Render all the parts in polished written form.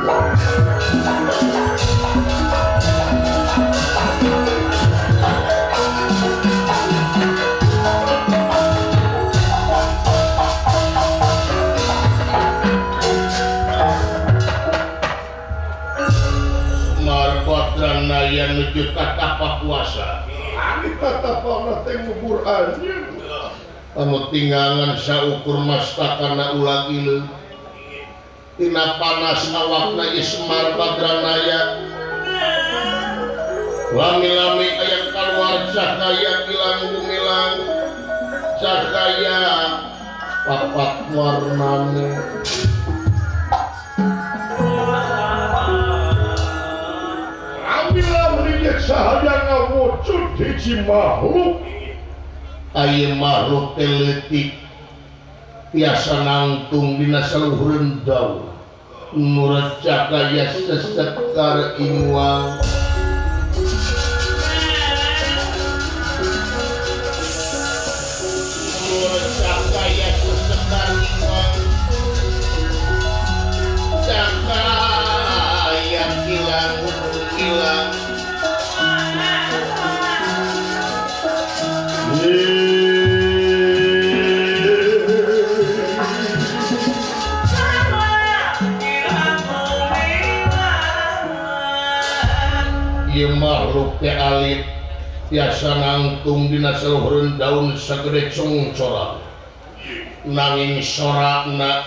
Semar Badranaya nuju tatapa puasa. Tatapana teh ngubur anjeun. Anu tinggangan saukur mastakana ulag ileung. Tina panas awakna ieu Semar Badranaya. Lami-lami aya kaluar cahaya kilang gumilang. Cahaya papat warnane. Lami-lami cahaya ngawujud hiji makhluk. Aya makhluk teh leutik tiasa nangtung dina saluhureun daun. Nu cahaya sesekar inguang. Nur cahaya sesekar inguang. Cahaya kilang kilang. Ieu makhluk teh alit tiasa nangtung dina saluhureun daun sagede congcorang. Nanging sorana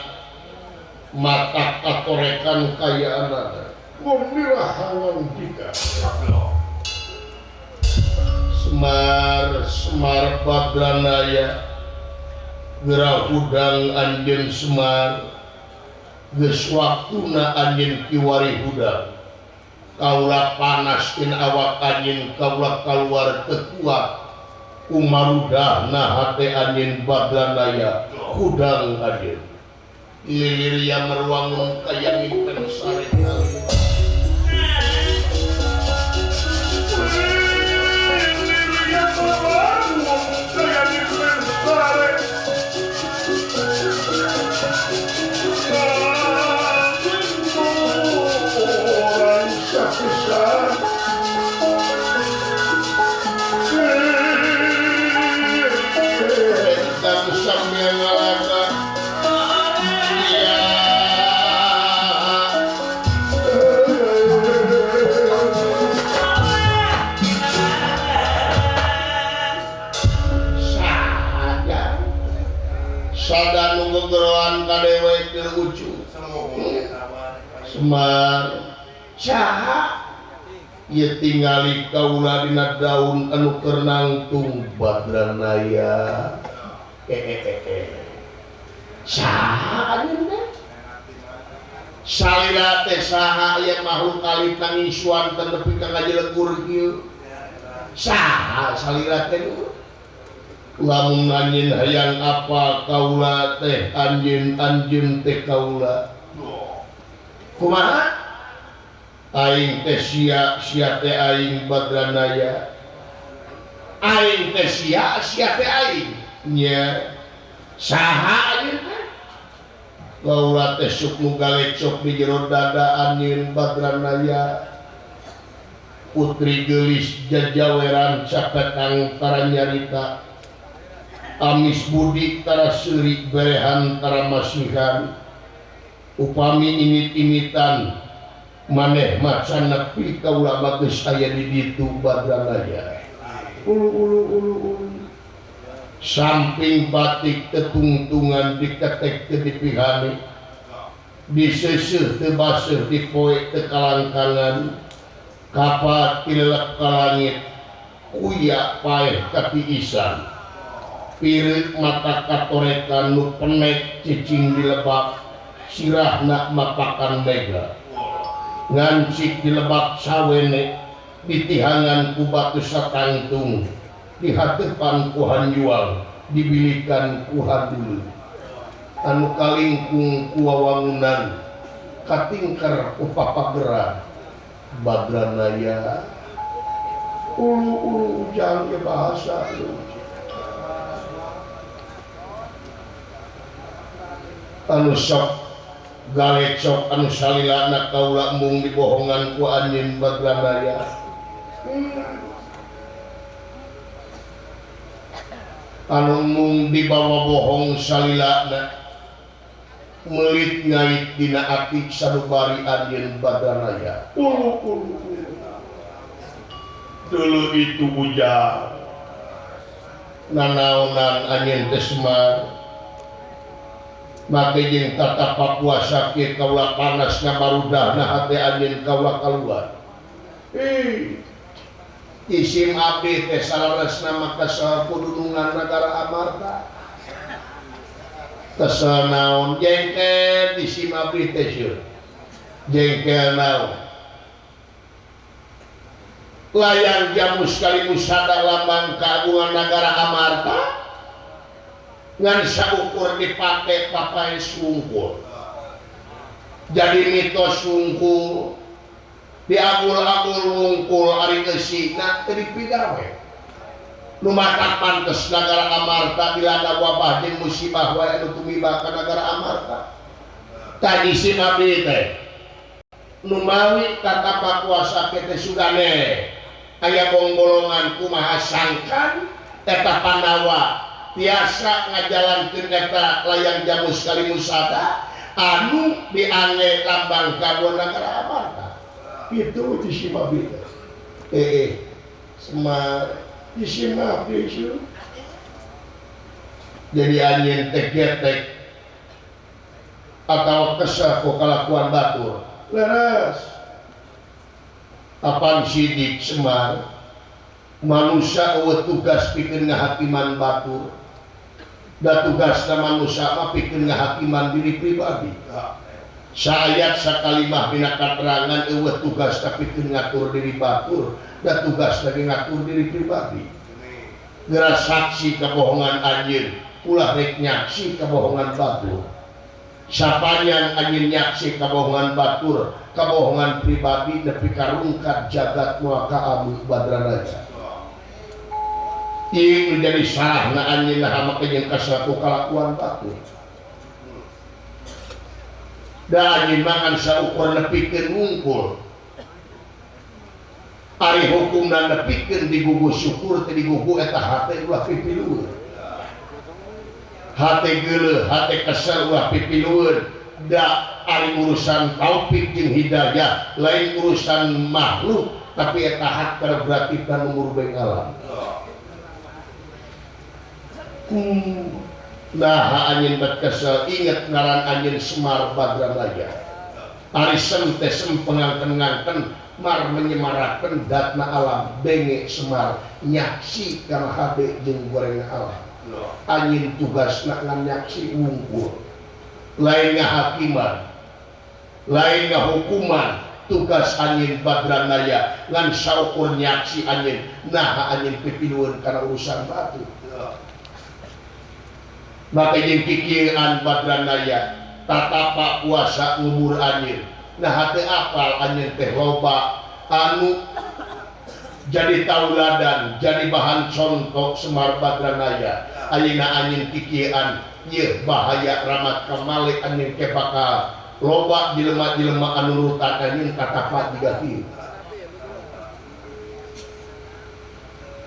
mata katorekan kayaanana. Gomirahangan dika. Semar Semar Badranaya geura hudang anjeun Semar geus waktuna anjeun kiwari hudang. Kaula panas tina awak anjeun kaula kaluar teu kuat kumarudahna hate anjeun Badranaya hudang anjeun. Lilir yang meruangun kaya mimpen sare kali. Semar saha ieu tingali kaula dina daun anu keur nangtung Badranaya. Saha anjeun teh? Salira teh saha ieu makhluk alit nangisuan teh nepi ka ngajelegur kieu? Saha salira teh? Lamun anjeun hayang apa kaula teh anjeun anjeun teh kaula. Kumaha? Aing teh sia, sia teh aing Badranaya. Aing teh sia, sia teh aing. Nya saha anjeun teh? Kaula teh sukmu galecok di jero dada anjeun Badranaya. Putri geulis jajaweran sapetang tara nyarita. Amis budi tara seuri berehan tara masihan. Upami imit-imitan maneh macan nepi kaula bagus aya di ditu Badranaya. Ulu ulu ulu ulu. Samping batik tetungtungan diketek teu dipihani. Diseuseuh teu baseuh dipoe teu kalangkangan. Kapat tilelep ka langit kuya paeh katiisan. Pireuk mata katorekan nu penek cicing di lebak. Sirahna mapakan mega ngancik di lebak sawene ditihangan ku batu satangtung dihatepan ku hanjual dibilikan ku hadulu anu kalingkung ku wawangunan katingker ku papageran Badranaya. Ulu-ulu ujang ge bahasa anu sok Galecok anu salilana kaula mung dibohongan ku anjeun Badranaya. Anu mung dibawa bohong salilana meulit ngait dina ati sanubari anjeun Badranaya. Ulu ulu dulu itu ujang nanaonan anjeun teh Semar make jeung tatapa puasa kieu kaula panas ngabarudahna hate anjeun kaula kaluar. Isim abdi teh saleresna maka saha kudunungan nagara Amarta. Kesel naon jengkel isim abdi teh sieun. Jengkel naon? Layang jamus kali musada lambang kagungan nagara Amarta ngan saukur dipake papaes wungkul. Jadi mitos wungkul diagul-agul wungkul ari geusina teu dipigawe. Nu matak pantes nagara Amarta dilanda wabah jeung musibah wae anu tumiba ka nagara Amarta. Tadi si abdi teh numawi tatapa kuasa teh sugane aya bonggolongan kumaha sangkan eta Pandawa tiasa ngajalankeun eta layang jamus kali musada anu diange lambang kagungan nagara Amarta. Itu isim abdi teh. Semar isim abdi sieun. Jadi anjeun teh getek atawa kesel ku kalakuan batur. Leres. Apan sidik Semar manusia eueuh tugas pikeun ngahakiman batur. Da tugasna manusia mah pikeun ngahakiman diri pribadi. Saayat sakalimah dina katerangan eueuh tugas tapi pikeun ngatur diri batur, da tugasna ge ngatur diri pribadi. Geura saksi kebohongan anjeun, ulah rek nyaksi kebohongan batur. Sapanjang anjeun nyaksi kebohongan batur, kebohongan pribadi nepi ka rungkad jagat moal kaamu Badranaya. Ieu nu jadi salahna anjeun naha make jeung kasaku kalakuan batur. Da anjeun mah ngan saukur nepikeun wungkul. Ari hukumna nepikeun digugu syukur teh digugu eta hate ulah pipilueun. Hate geuleuh, hate kesel ulah pipilueun. Da ari urusan taufik jeung hidayah lain urusan makhluk tapi eta hak berarti nu murbeng alam. Nah anjeun bet kesel inget ngaran anjeun Semar Badranaya. Ari sem teh sem pengangken-ngangken mar menyemarakeun datna alam benge Semar nyaksi kana hade jeung gorengna alam. Anjeun tugasna ngan nyaksi wungkul. Lain ngahakiman, lain ngahukuman, tugas anjeun Badranaya ngan saukur nyaksi anjeun naha anjeun pipilueun kana urusan batu. Maka jeung kikieuan Badranaya tatapa puasa ngubur anjeun nah teu apal anjeun teh loba anu jadi tauladan jadi bahan contoh Semar Badranaya. Ayeuna anjeun kikieuan ieu bahaya ramat kamale anjeun ke bakal loba jelema-jelema anu nurutan anjeun tatapa jiga kieu.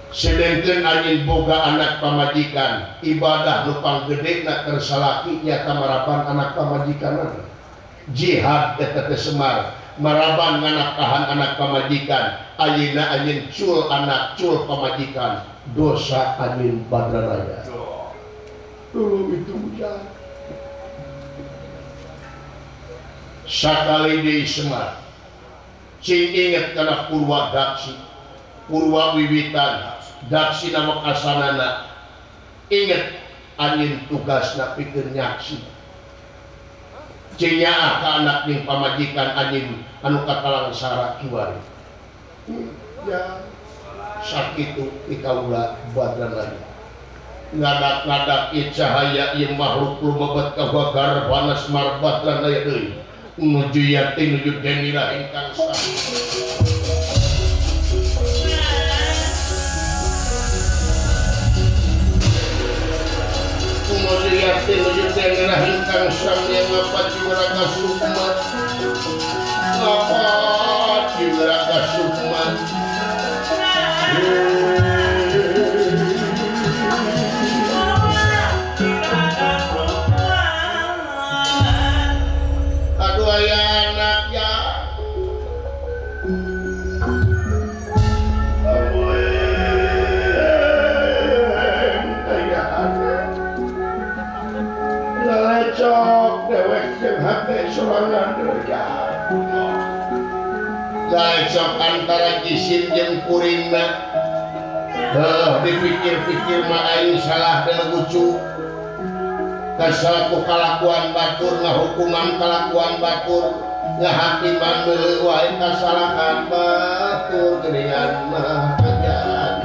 Sedengkeun anjeun boga anak pamajikan ibadah nu panggedena keur salaki nyata maraban anak pamajikanna. Jihad eta teh Semar maraban nganakahan anak pamajikan. Ayeuna anjeun cul anak cul pamajikan dosa anjeun Badranaya. Dulu itu ujang sakali deui Semar cing inget kana purwa daksi purwa wiwitan daksi nama kasanana inget anjeun tugasna pikeun nyaksi cing nyaah ka anak jeung pamajikan anjeun anu katalangsara kiwari. Ya sakitu ikaula Badranaya. Ngadak-ngadak ieu cahaya ieu makhluk lumebet ka garbana Semar Badranaya deui nuju yati nuju denila ingkang sami. Nuju yati nuju Aya ngerahin kang sang yang ngapat Jiwaraga Sukma. Ngapat Jiwaraga Sukma. Aduh aya anak ya. Lecok dewek jeung hate sorangan derajat. Lecok antara jisim jeung kuringna. Heuh dipikir-pikir mah aing salah dan lucu. Kesel ku kalakuan batur ngahukuman kalakuan batur ngahakiman deui wae kasalahan batur geuningan mah kajadian.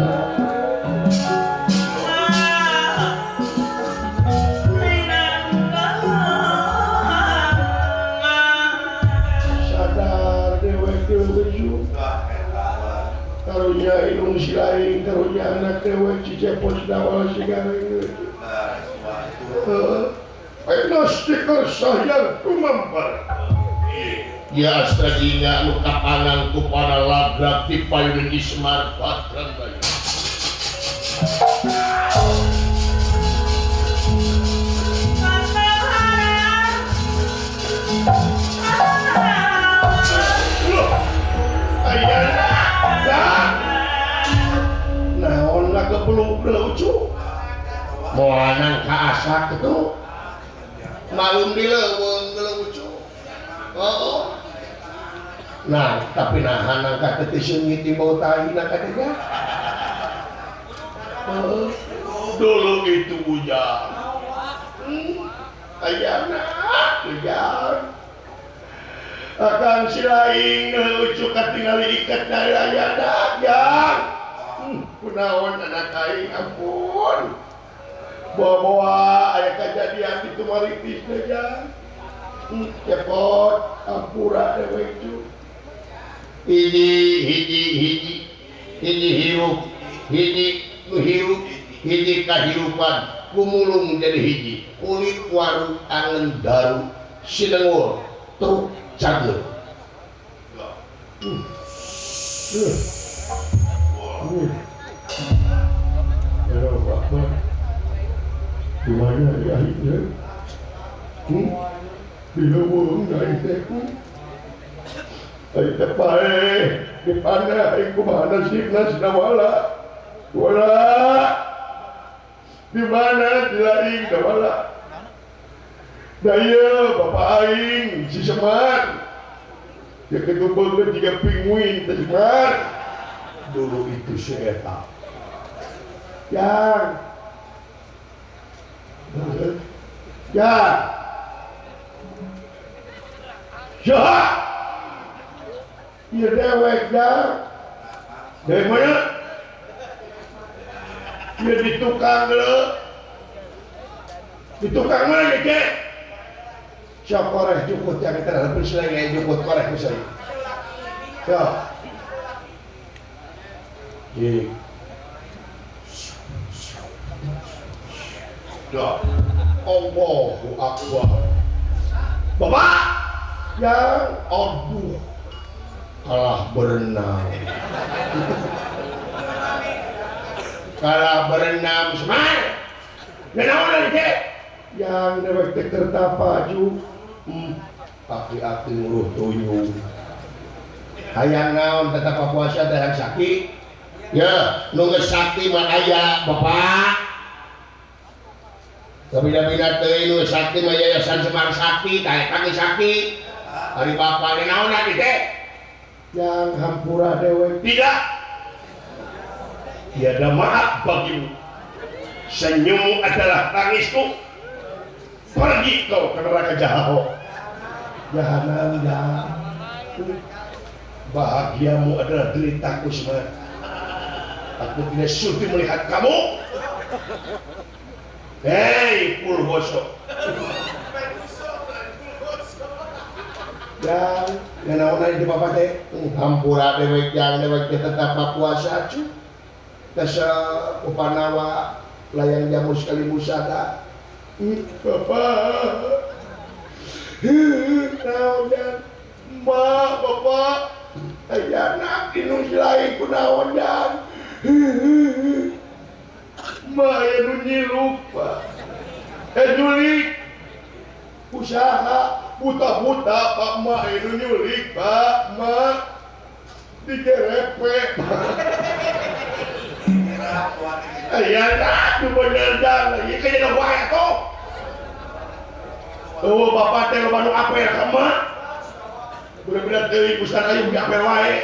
Sadar dewek lucu. Karunya indung si lain, karunya anak dewek cicepot dawala si gareng. Ayeuna stiker sayang kumampar. Ya astaga nu kapanang ku para lagrak di payun Ismar Patran bayu. Ayeuna naon lah kebeluk lucu. Moal ka asak itu malum di leuweung lucu. Oh. Nah, tapi nahan angka teu seungit di bau tai na katanya. Dulu itu ujang. Ayana ujang. Akan si lain lucu katingali ikat dari ayana jang. Kunaon anak aing ampun. Bawa-bawa aya kejadian itu maritis teh jang. Cepot ampura dewek cu. Hiji hiji hiji hiji hirup hiji nu hirup hiji kahirupan kumulung jadi hiji kulit waru angen daru sinengur truk cager. Ya Bapak, di mana ya ini? Di leuweung aing teh. Aing teh paeh di panah aing kumaha nasibna sinawala. Wala. Di mana dilaing dawala. Daya bapak aing si Semar. Ya ketumbeun jiga pinguin teh Semar. Dulu itu si eta. Yang ya. Ya. Ieu dewek ya. Dari mana? Ieu di tukang leuh. Di tukang mana ge? Sok koreh jukut yang terhadap selenge jukut koreh ku saya. Yo. Ji. Ya. Allahu Akbar. Bapak yang aduh kalah berenang. Kalah berenang Semar. Naon teh? Yang dewek teh tertapa ju. Aki-aki nguruh tuyung. Hayang naon tetap puasa teh hayang sakti. Ya, nu geus sakti mah aya Bapak. Kabina-bina teuing nu sakti mah Yayasan Semar Sakti, tah eta geus sakti. Ari bapak naon atuh teh? Yang hampura dewek tidak. Tiada maaf bagimu. Senyummu adalah tangisku. Pergi kau ke neraka jahanam. Jahanam ya. Bahagiamu adalah deritaku semua. Aku tidak sudi melihat kamu. Hei, Pulgoso. Yang naon di bapak teh? Hampura dewek yang dewek teh tetap puasa cu. Kasa upanawa layang jamu sekali musada. Bapak. Naon jan? Ma, bapak. Aya anak di nu si lain kunaon jan? Ma aya nu nyiluk, Pak. Nyulik. Usaha buta-buta Pak Ma aya nu nyulik, Pak. Ma digerepe. Aya anak nu bener jan. Ieu kayaknya wae atuh. Oh, bapak teh loba nu apel ka emak. Bener-bener teuing usaha aing di apel wae.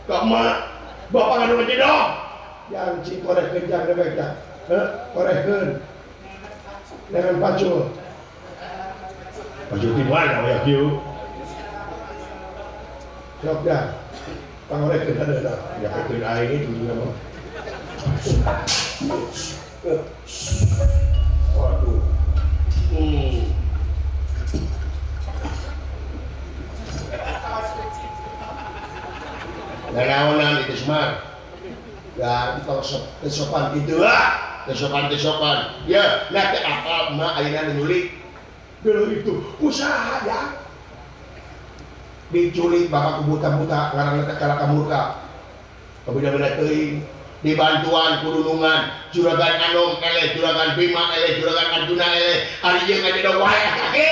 Ka emak, bapak ngadu ngejedog. Yang cing korehkeun jang dewek tah. Heuh, korehkeun. Dengan pacul. Pacul ti mana we kieu? Sok dah. Pangorehkeun ada dah. Ya keun aing itu juga mah. Waduh. Nanaonan itu Semar. Ya, tong sopan kitu lah. Sopan. Ya, nah teh apa mah ayeuna nyulik. Dulu itu usaha ya. Diculik bapak ku buta-buta ngaranna teh kalaka murka. Kabeda-beda teuing. Dibantuan kudunungan juragan Anom eleh, juragan Bima eleh, juragan Arjuna eleh, ari ieu ngajedog wae kaki.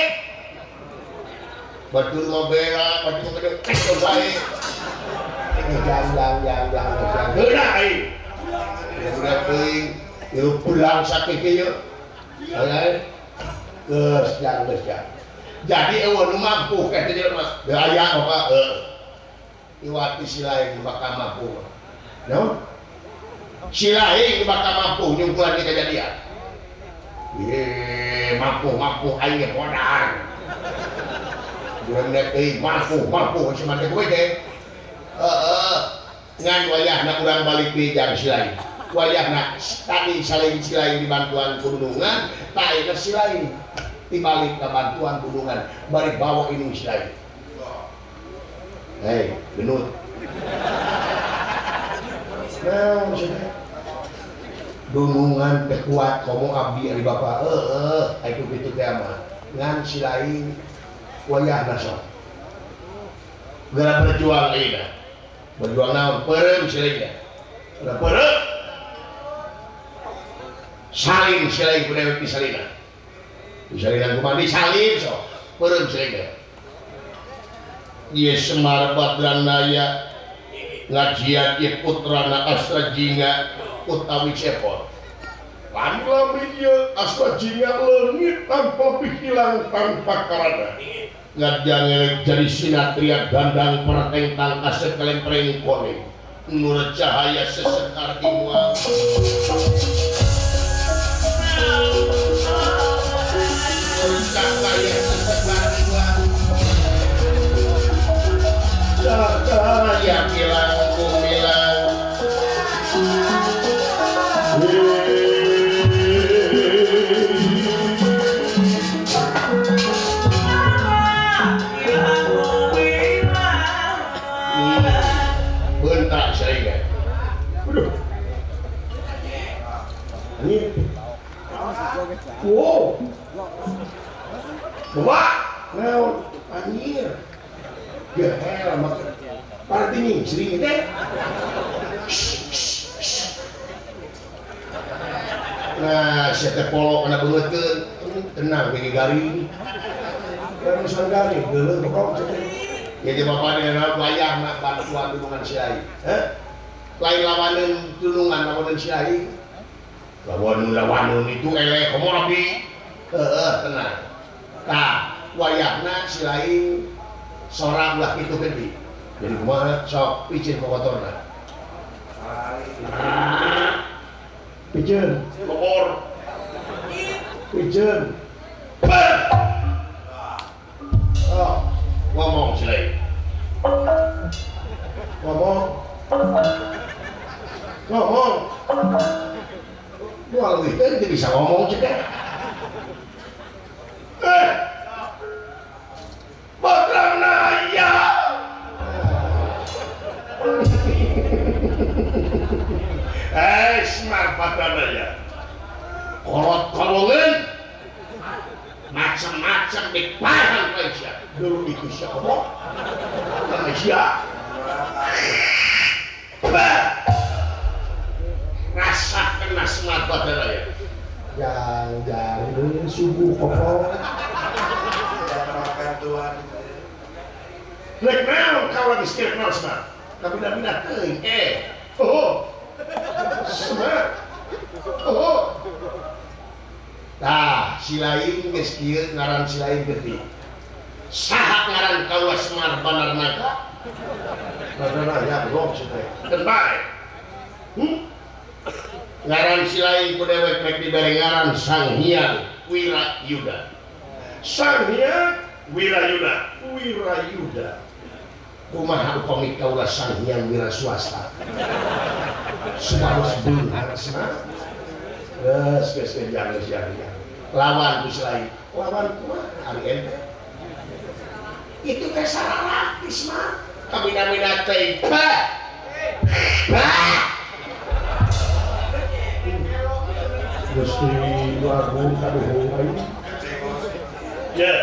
Batur mah bera, batur mah gede tek wae. Jang jang jang jang jang. Heula aing. Udah teuing, ieu pulang sakit ieu. Aya geus jang geus jang. Jadi eueuh nu mampu ka teh jelema. Teu aya bapak heuh. Iwati si lain bakal mampu. Naon? Si lain bakal mampu nyungkulan di kejadian. Ye, mampu aing ge modal. Bulan teuing mampu cuma teh kowe teh. Heeh. Ngan wayahna urang balik deui jang si lain. Wayahna tadi saling si lain dibantuan kudunungan, ta ayeuna si lain dibalik ka bantuan kudungan, bari bawa indung si lain. Hei, genut. Naon cenah? Dunungan teh kuat komo abdi ari bapa heueuh aya kitu teh mah ngan si lain wayahna sok geura berjuang ayeuna berjuang naon peureum si lain teh peureum salin si lain ku dewek disalina disalina kumaha disalin sok peureum si lain teh ieu Semar Badranaya ngajian ieu putrana Asrajinga utawi Cepot. Lan lami ieu Asrajinga leungit tanpa pikilan tanpa karana. Ngajangelek jadi sinatria gandang perteng tangkase kelempreng koning. Nur cahaya sesekar imuang. Nur cahaya sesekar imuang. Cahaya kilang kumilang. Bentak saya. Aduh. Ini. Wow. Wah, naon anjir. Gehel maka party nih sering teh. Nah, sia teh polo kana beungeutkeun, tenang bege garing. Garing garing, geuleuh pokok sia teh. Ya di bapak dengan wayahna bantuan dunungan si aing. Heh? Lain lawaneun dunungan lawaneun si aing. Lawan-lawaneun itu eleh komo rapi. Heeh, tenang. Tah, wayahna si lain sorang lah kitu gede. Jadi kumaha sok picin kokotorna. Piceun, kokor. Piceun. Oh, ngomong si lain. Ngomong. Ngomong. Wah, leuwih teh teu bisa ngomong cek. Badranaya. Semar Badranaya. Kolot kolongan Dipahan Malaysia. Dulu itu siapa? Malaysia. Rasa kena semat badan ya. Jangan subuh kopo. Makan tuan. Lek naon kau lagi setir naon semat. Tapi dah minat teuing. Oh. Semat. Oh. Tah, si lain geus kieu ngaran si lain geuti. Saha ngaran kaula Semar Banarnaga? Banarnaga belum sih teh. Keun bae. Ngaran si lain ku dewek rek dibere ngaran Sang Hyang Wirayuda. Sang Hyang Wirayuda, Wirayuda. Kumaha upami kaula Sang Hyang Wira Swasta? Supados beunghar Semar. Geus geus jangan jangan. Lawan ku si lain. Lawan kumaha ari ente? Itu teh saralaktis mah. Kabina-bina teh. Bah. Bah. Gusti Agung kaduhung aing. Ya,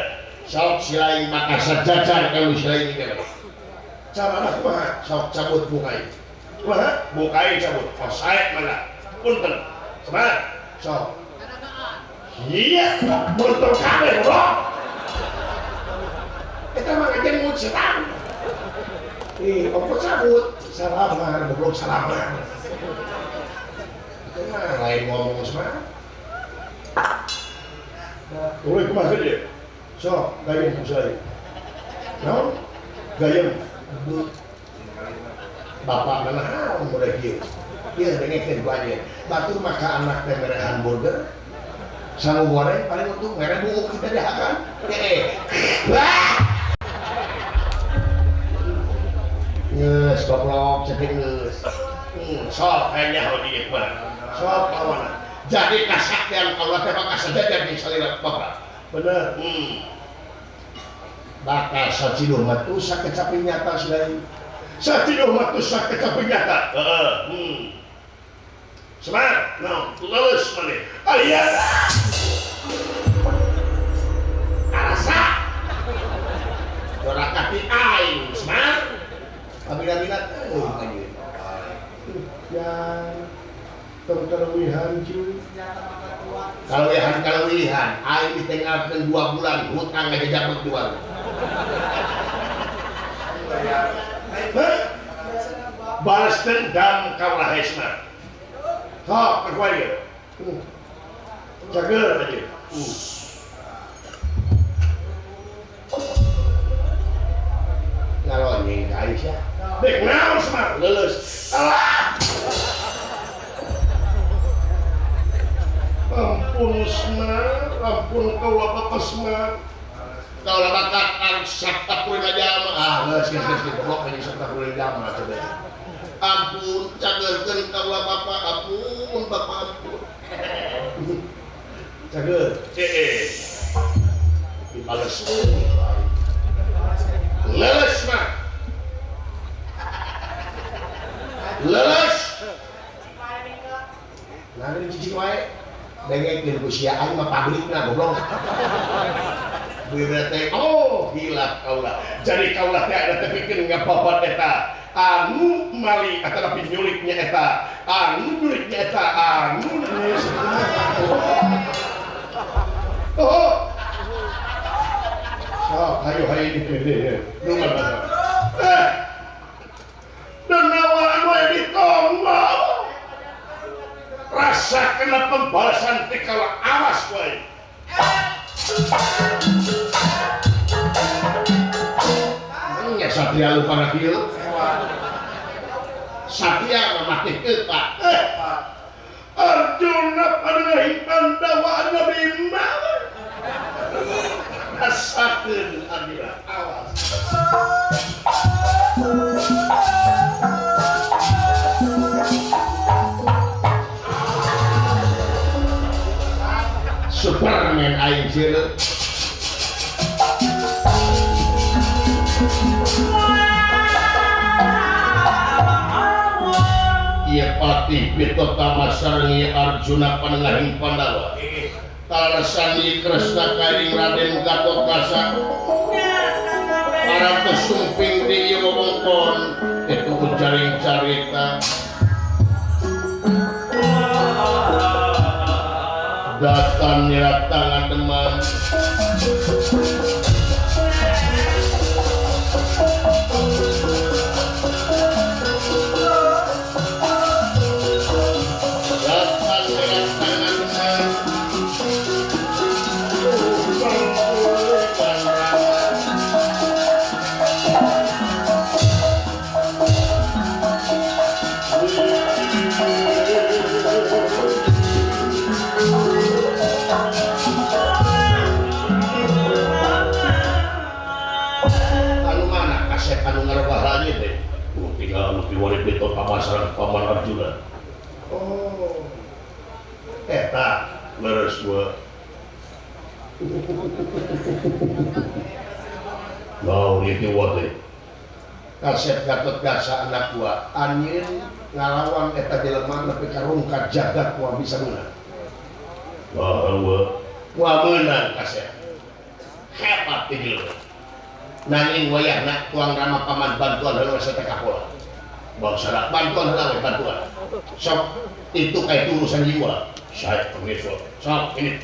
sok si lain maka sajajar kalau si lain ini. Carana kumaha? Sok cabut bukai. Kumaha? Bukai cabut. Oh, sae mana? Punten. Semangat. Sok. Iya, buntung kabeh, bro. Eta mah ngajengut setan. Ih, opo cabut? Salaman, goblok salaman. Itu mah lain ngomong semangat. Ulah kumaha deui? Sok, gayeng ku saya. Naon? Gayeng. Bapak naon model kieu? Ieu dengekeun ku anjeun. Batur maka anak teh mere hamburger. Sangu goreng paling untung mere buuk kita dahakan. Wah. Geus goblok ceuk geus. Sok kayaknya hal dieu mah. Sok kawana. Jadi kasaktian kaula teh bakal sajajar jeung salira bapak. Bener. Bakal saciduh mah tuh sakecapi nyata si lain. Saciduh mah tuh sakecapi nyata. Heeh. Semangat, no, lulus mana? Ayah, arasa, dorakati aing, semangat. Kabina-bina, yang terkelewihan cu. Kalewihan, aing ditinggalkeun 2 bulan, hutang ngajajabek 2. Balas dendam kaulah hesna. Sok, berkuaya. Jaga aja. Ngalonyeng ka Aisyah. Dek naon Semar? Leuleus. Alah. Ampun Semar, ampun kaula Bapak Semar. Kaula bakat arek 75 jam. Ah, geus geus geus goblok anjing 75 jam coba. Ampun, cagerkeun kaula Bapak, ampun Bapak ampun. Cager. Heeh. Dibales. Leles mah. Leles. Nah, ini cicing wae. Dengekeun ku sia aing mah pabrikna goblok. Bener teh, oh hilap kaula. Jadi kaula teh ada tepikeun ngababat eta. Anu mali atau tapi nyuliknya eta, anu nyuliknya eta, anu oh, sok hayu hayu ini, nunggu dan nawa anu ditongol, rasa kena pembalasan teh kalau awas wae. Nya satria lupa na kieu. Satria mematihkeun Pak. Arjuna panengahin Pandawa anu Bima. Rasakeun Arjuna, awas. Superman aing sieun. Ieu patih Pitotama sareng Arjuna panengahing Pandawa. Kaleresan ieu Kresna ka Raden Gatotkaca para kesumping di ieu wewengkon itu ujaring carita datang niratangan teman Paman Arjuna. Oh, eta leres gua. Naon ieu teh? Kasep Gatotkaca anak gua, anjeun ngalawan eta jelema nepi ka rungkad jagat moal bisa meunang. Wah, moal meunang kasep. Hebat teh jelema. Nanging wayahna tuang Rama paman bantuan heula teh kapola. Bangsa bantuan heula bantuan. Sok itu kayak urusan jiwa. Saya pemirsa. Sok ini.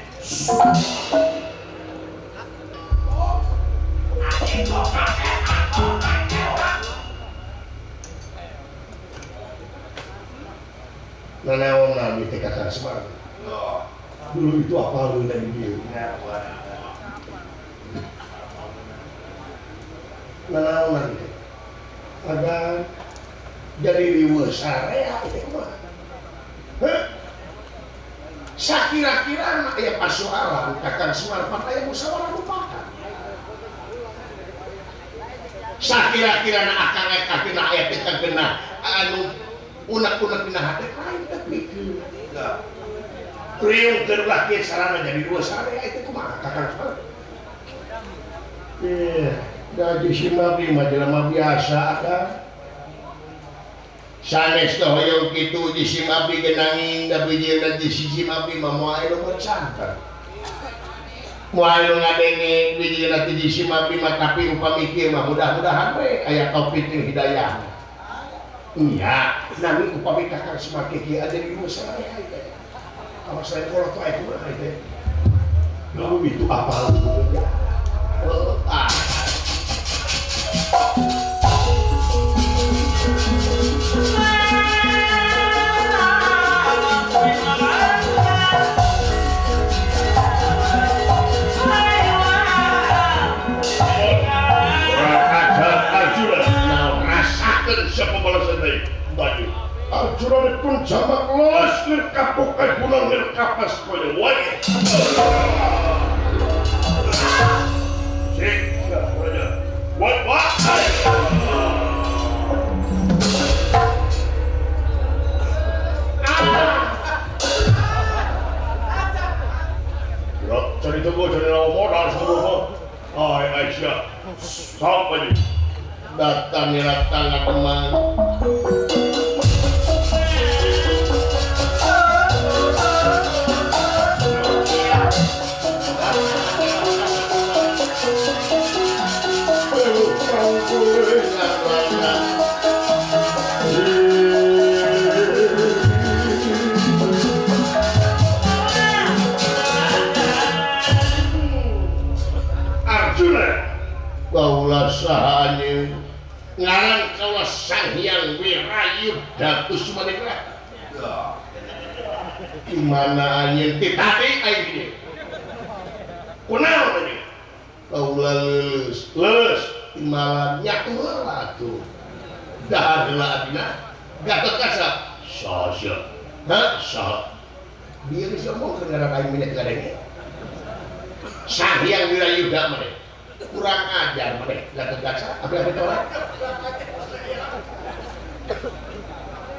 Nanaon nabi teh Kakang Semar. Dulu itu apa lu dari dia? Nanaon nabi teh. Ada jadi riweuh sarea teh kumaha? Heh. Sakira-kira aya pasoalan Kakang Semar pan aya musyawarah mufakat. Sakira-kira na akang eta dina aya teh kagenah anu unek-unek dina hate lain teh pikeun. Riung keur ulah kieu sarana jadi dua sarea itu kumaha Kakang Semar? Da di mah jelema biasa akang. Sanes teh hoyong kitu di sim abdi ge nanging da bijieuna di sisi abdi mah moal aya nu santer. Moal anu ngadenge bijieuna ti di sim abdi mah tapi upami kieu mah mudah-mudahan we aya taufik jeung hidayah. Iya, nami upami Kakang Semar kieu aja di musala teh. Awas lain kolot aya kumaha teh. Lalu itu apa lu? Ah. Arjuna pun jamak los nirkapuk punang nirkapas koyo wae. Cik, raja. Wat wat. Ya, cari tunggu cari modal semua. Ai Aisyah. Sampai datang datang teman. Kaula saha anjeun ngaran kaula Sang Hyang Wirayuda Kusumaningrat. Di mana anjeun ti tadi aing dieu? Kunaon anjeun? Kaula leuleus, leuleus di malam nyaku heula atuh. Dahar heula abina Gatotkaca. Saha sia? Hah? Saha? Bieu geus omongkeun ngaran aing minyak gadenge. Sang Hyang Wirayuda mah kurang ajar maneh Gatotkaca abdi-abdi tolak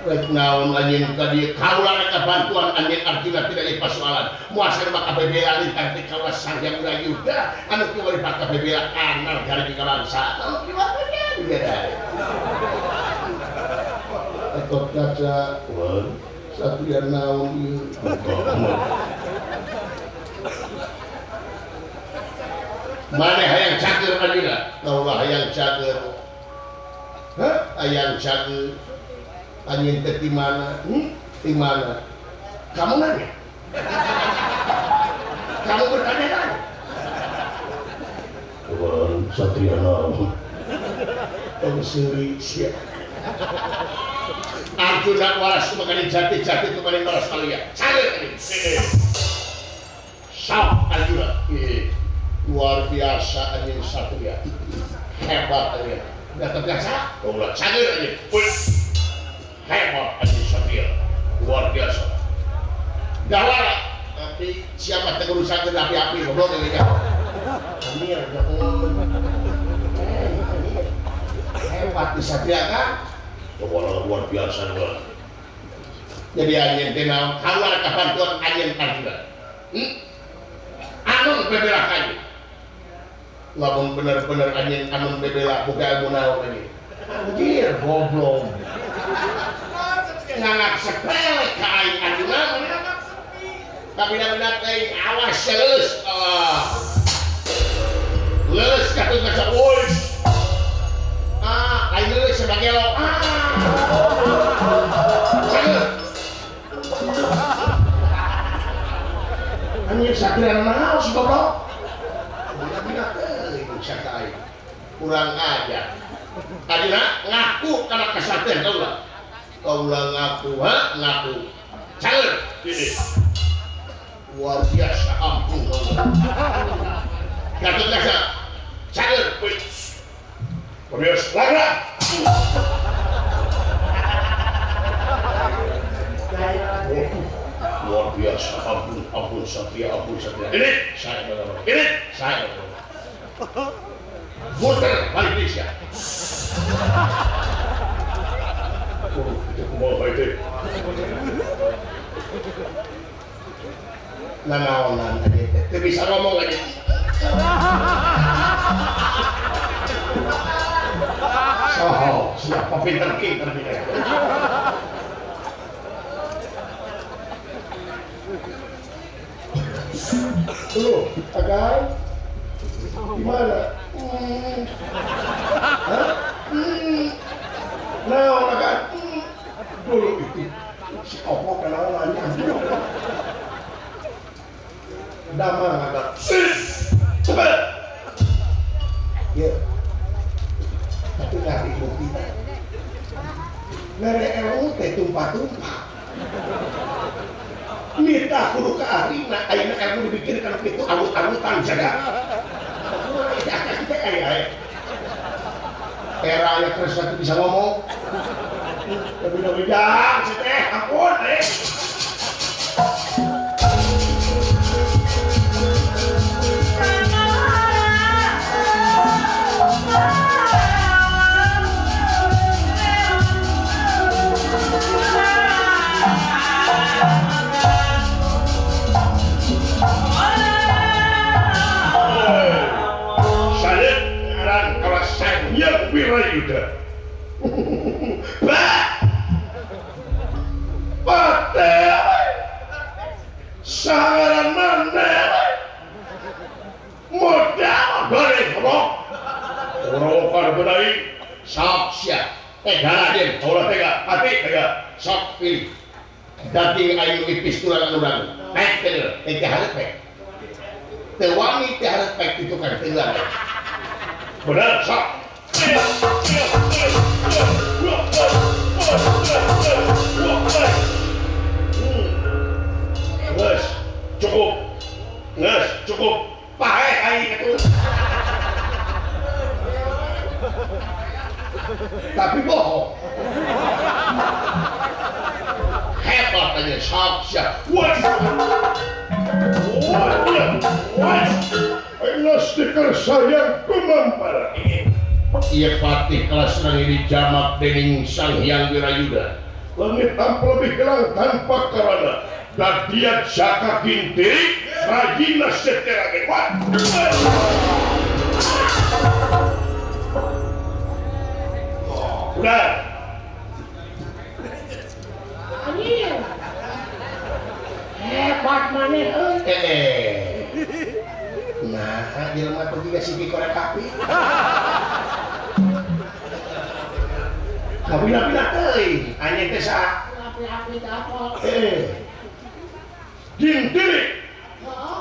rek naon anjeun ka dieu kaula rek bantuan anjeun Arjuna tidak ieu pasoalan moal sarua kabeh bela lintang teh kaula Sang Hyang Wirayuda anu kieu kabeh bela kanal garing ka bangsa anu kieu mah Gatotkaca satria naon ieu Mana hayang cager Arjuna? Kaulah hayang cager. Hah? Hayang cager. Anjeun teh di mana? Di mana? Kamu nanya. Kamu bertanya-tanya. Tuhan satria naon? Tong seuri sia. Arjuna waras makane jati-jati kemarin waras kalia. Cager tadi. Sok Arjuna. Luar biasa anjing satria. Hebat anjing. Udah terbiasa? Ulah cager anjing. Hebat anjing satria. Luar biasa. Dawara. Tapi siapa tegur cager api-api goblok ini kan. Amir hebat di satria kan? Luar biasa luar. Jadi anjing teh naon? Kaluar kabantuan anjing Arjuna. Anung bebela kayu. Lamun bener-bener anjing anung bebela buka ilmu naon anjing. Anjir goblok. Ngangak sepele ka aing Arjuna. Tapi benar-benar aing awas leus. Leus katut masa woi. Ah, aing leus sebagai lo. Ah. Cager. Anjir satria naon si goblok. Kurang aja. Arjuna ngaku karena kesatria kaula. Kaula ngaku, ha? Ngaku. Cager. Luar biasa ampun kaula. Gatot Kaca. Cager. Biasa. Lagra. Luar biasa ampun, ampun satria, ampun satria. Ini saya bagaimana? Ini saya bagaimana? Muter balik Indonesia. Nanaonan aja teh bisa ngomong aja. Soho, siapa pinter-pinter ini. Tuh, agai. Gimana? Hah? Naon agan? Dulu itu si opok kenalan damang agan. Cepat. Ya. Tapi ngari bukti. Mere ilmu teh tumpah-tumpah. Nita kudu ka ahlina, ayeuna ilmu dipikirkan kitu alut-alutan jaga. Era yang keras satu bisa ngomong. Lebih jang, si teh, ampun, eh. Wirayuda. Pak. Pate. Sangaran mana? Modal goreng kok. Ora bedai sok sia. Tega Raden, ora tega, ati tega. Sok pilih. Dadi ayu ipis tulang urang. Pek teh, teh hareup pek. Teu wani teh hareup pek itu kan teu. Benar sok. Nges, cukup. Nges, cukup. Pae aing atuh. Tapi bohong. Hebat aja sok siap. What? What? Stiker sayang kumampara. Ieu patih kelas nangiri jamak dening Sang Hyang Wirayuda. Langit tanpa lebih gelang tanpa karana. Dadia jaka ginting rajina setera gewan. Udah. Anjir. Hebat maneh euy. Nah, jelema teh jiga si Kabila-bila teuing anjeun teh saha? Api-api teh apa? Jintiri. Heeh.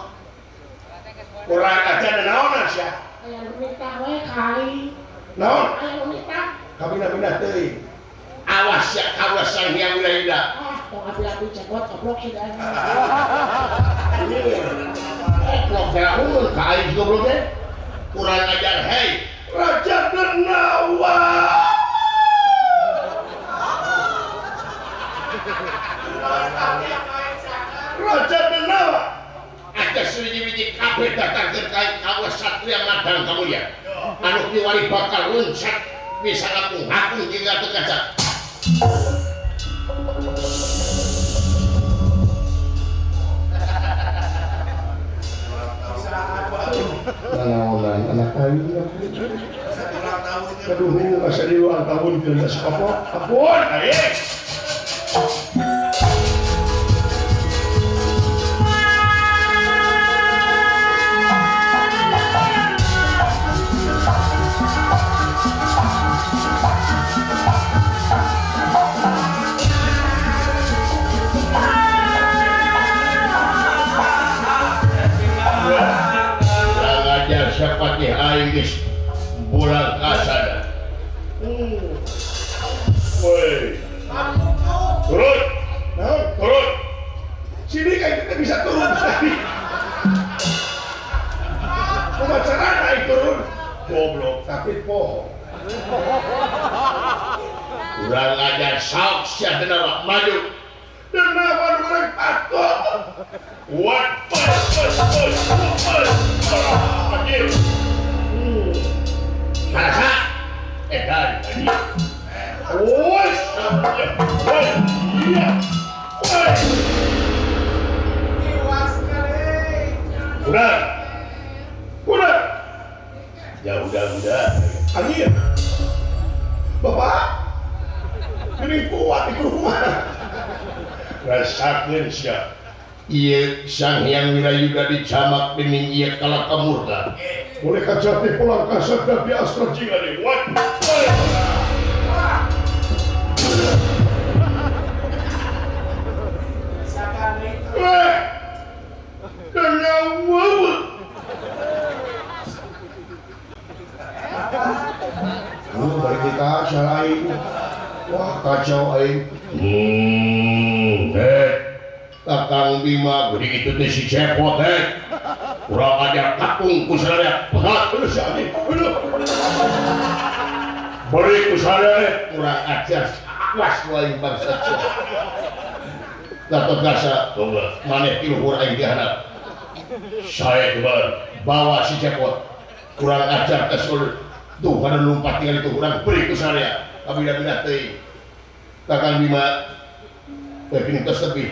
Kurang ajar naon sia? Aya nu nitah we ka aing. Naon? Aya nu nitah. Kabila-bila teuing. Awas ya kaula Sang Hyang Wirayuda. Ah, tong api-api cepot goblok sih da. Goblok teh unggul ka aing goblok teh. Kurang ajar hei. Raja Denawa. Raja Denawa. Aja suwiji-wiji kabeh datang ke kaula satria madang kamulya. Anu kiwari bakal luncat bisa ngapung-ngapung hingga teu kaca. Nanaonan anak aing. Aduh, asa di luar tahun ke apa? Ampun, aing. Sapati aing geus bulan kasada. Woi. Turun. Naon? Turun. Sini kan kita bisa turun tadi. Kumaha carana aing turun? Goblok, tapi poho. Urang ajar saok sia Denawa maju. Denawa urang patuh. Wat anjir. Sarasa edan anjir. Woi, woi, iya. Woi. Tiwas kali. Udah. Udah. Ya udah. Anjir. Bapak. Ini kuat di rumah. Rasakeun sia. Ieu Sang Hyang Wirayuda dicamak dening ieu kalaka murka. Boleh kajati pulang kasar di astra jingga di wat. Balik kita salahin. Wah kacau aing. Kakang Bima gede itu teh si cepot teh. Urang ajar katung ku sadaya. Pegat aduh si anjing. Aduh. Beri ku sadaya kurang ajar awas lain bangsa. Gatot Gasa maneh ti luhur aing dihandap. Sae kumaha bawa si cepot. Kurang ajar teh tuh pada lompat tinggal itu kurang beri ku sadaya. Kabila-bila teuing. Kakang Bima teh tos tepi.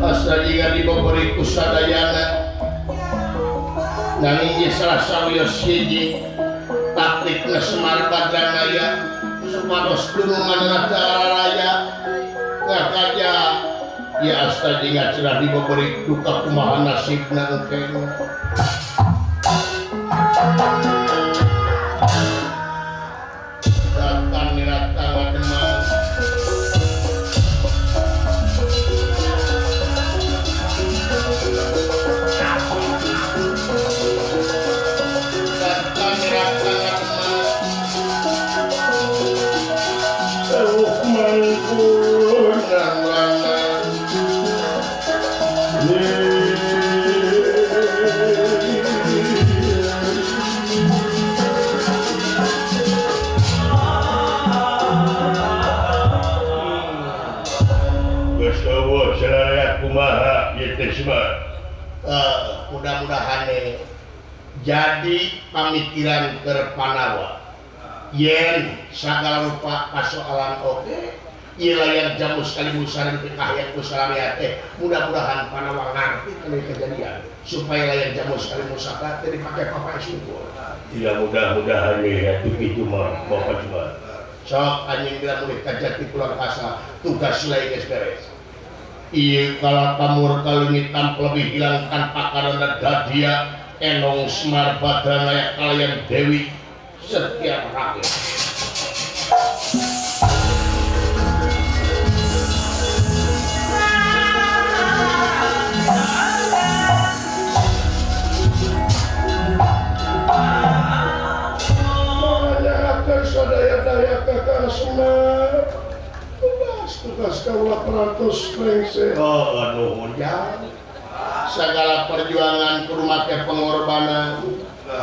Astra dibobori ku sadayana nanging salah sawios hiji takrikna Semar Badranaya supados dununganna teu araraya ngakaja ieu Astra jingga cerah dibobori duka kumaha nasibna engkena. Datang niratang Demang mudah-mudahan jadi pamikiran ke Panawa yen sagala rupa pasoalan oke ieu layang jamu sekali musaran teh kahayang kusalarea teh mudah-mudahan Panawa ngarti kana kejadian supaya layang jamu sekali musaka teh dipake papai syukur. Tidak mudah-mudahan ya kitu mah bapak cuma Sok anjing bila mulih ka jati pulang asa tugas silai geus beres. Ieu kala pamur kaleungit tanpa lebih hilang tanpa karena dadia Enong Semar Badranaya kalian Dewi Setia Rakyat. Menyangakan sadaya-daya kakak Semar. Tugas kaula perantos lengse. Oh, nuhun ya. Segala perjuangan kudu make pengorbanan.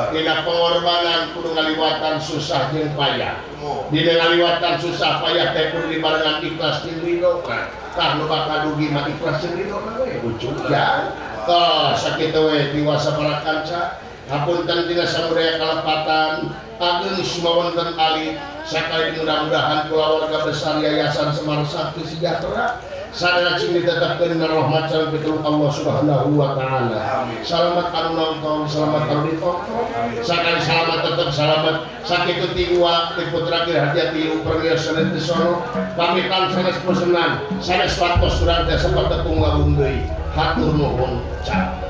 Dina pengorbanan kudu ngaliwatan susah jeung payah. Dina ngaliwatan susah payah teh kudu dibarengan ikhlas jeung ridho. Tah nu bakal dugi mah ikhlas jeung ridho we ujug ya. Tah sakitu we tiwasa para kanca. Hapunten tina samudaya kalepatan ageng sumawonten alit sakali mudah-mudahan kulawarga besar Yayasan Semar Sakti Sejahtera sadaya cing ditetapkeun dina rahmat sareng pitulung Allah Subhanahu wa taala. Salamat anu nonton, salamat anu ditonton, sakali salamat tetep salamat. Sakitu ti uwa ti putra Kirhajati permios sanes sono pamitan sanes pesenan sanes waktos urang teh sempat tepung labung deui. Hatur nuhun. Cap.